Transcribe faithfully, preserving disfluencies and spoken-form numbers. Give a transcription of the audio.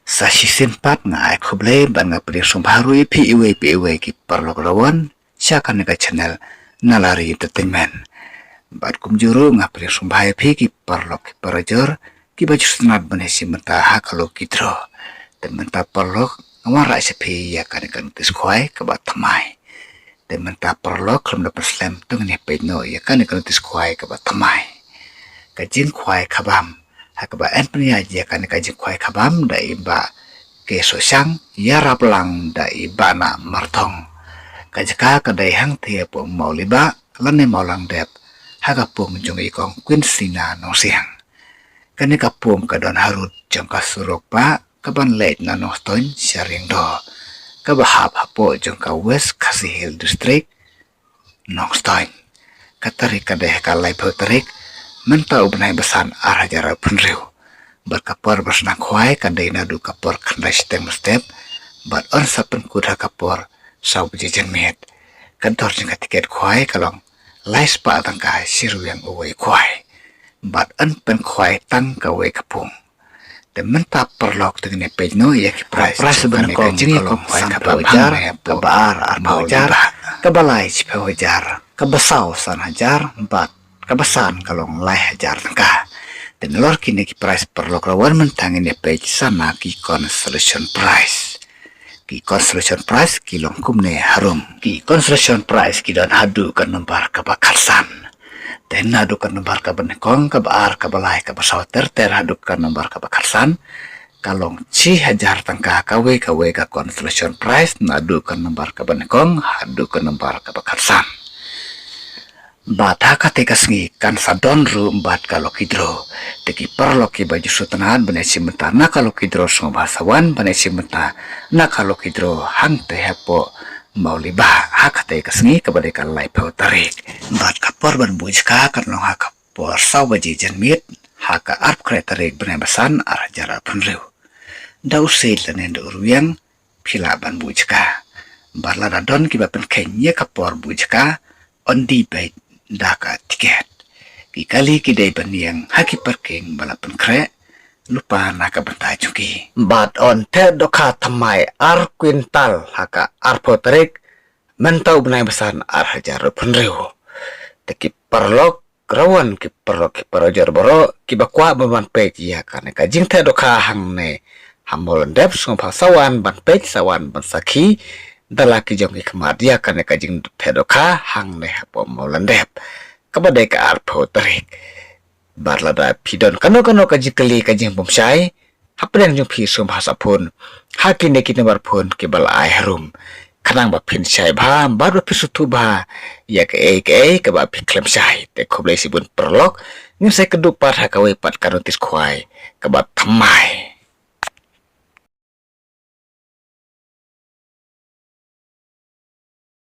Sa shisien pat nga ai khublei bad nga pdiang sngewbha ruh ïa phi iwei pa iwei ki paralok rawan sha kane ka channel Nalari Entertainment. Bad kumjuh ruh nga pdiang sngewbha ïa phi ki paralok ki parajor kiba ju sngewtynnat ban ïashim bynta ha ka lucky draw. Te mynta paralok nga wanrah sha phi ïa kane ka notis khwai kaba thymmai. Te mynta paralok khlem da pynslem to ngin ïa peit noh ïa kane ka notis khwai kaba thymmai. Ka jingkhwai khabam. Ha kaba yn pynïaid ïa kane ka jingkhwai khabam da i Bah K Sohshang, ïarap lang da i Bah Nah Marthong. Ka jaka ka dei hangtei hapoh Mawlibah lane Mawlangdep, ha ka pung jong i Kong Queen Sina Nongsiang. Kane ka pung ka don harud jong ka surok bah kaban leit na Nongstoiñ sha Riangdo, kaba hap hapoh jong ka West Khasi Hills District, Nongstoiñ. Ka tarik ka dei ha ka laiphew tarik mynta u bnai ba san ar hajar arphew hynriew. Bad ka por ba sdang khwai ka dei naduh ka por khyndai shiteng mynstep bad yn sa pynkut ha ka por saw baje janmiet. Ka dor jong ka tiket khwai ka long lai spah tyngka shi ryngwiang uwei u khwai. Bad yn pynkhwai tang kawei ka pung. Te mynta paralok to ngin ïa peit noh ïa ki prize. Prize ba nyngkong ka jingïakhun khwai kaba ar, kaba ar arphew hajar, kaba lai shiphew hajar, kaba saw san hajar bad kaba san ka long lai hajar tyngka. Te nalor kine ki prize paralok rawan mynta ngin ïa peit sa na ki consolation prize. Ki consolation prize ki long kumne harum. Ki consolation prize ki don haduh ka nombar kaba khatsan. Te naduh ka nombar kaba nyngkong, kaba ar, kaba lai, kaba saw ter ter haduh ka nombar kaba khatsan ka long shi hajar tyngka kawei kawei ka consolation prize naduh ka nombar kaba nyngkong haduh ka nombar kaba khatsan. Bad ha katei ka sngi kan sa don ruh bad ka lucky draw. Te ki paralok kiba ju sngewtynnat ban ïashim bynta na ka lucky draw sngewbha sa wan ban ïashim bynta na ka lucky draw hangtei hapoh Mawlibah ha katei ka sngi kaba dei ka laiphew tarik. Bad ka por ban buh jaka kan long ha ka por saw baje janmiet ha ka arphew khyndai tarik bnai ba san ar hajar arphew hynriew. Da u siej lane da u rwiang phi lah ban buh jaka. Bad lada don kiba pynkheiñ ïa ka por buh jaka, yn die beit da ka tiket. Ki kali ki dei ban ïeng ha ki parking ba la pynkhreh lypa na ka bynta jong ki. Bad yn theh dohkha thymmai ar kwintal ha ka arphew tarik mynta u bnai ba san ar hajar arphew hynriew. Te ki paralok rawan, ki paralok ki parajor baroh kiba kwah ban wan peit ïa kane ka jingtheh dohkha hangne ha Mawlangdep sngewbha sa wan ban peit, sa wan ban sakhi da la ki jong ki khmat ïa kane ka jingtheh dohkha hangne hapoh Mawlangdep kaba dei ka arphew tarik. Bad lada phi don kano kano ka jingkylli, ka jingbymshai hapdeng jong phi, sngewbha sa phone ha kine ki nombar phone kiba la ai harum, khnang ba phin shai bha bad ba phin sngewthuh bha ïa kaei kaei kaba phi khlem shai. Te khublei shibun paralok, ngin sa ïakynduh pat ha kawei pat ka notis khwai kaba thymmai.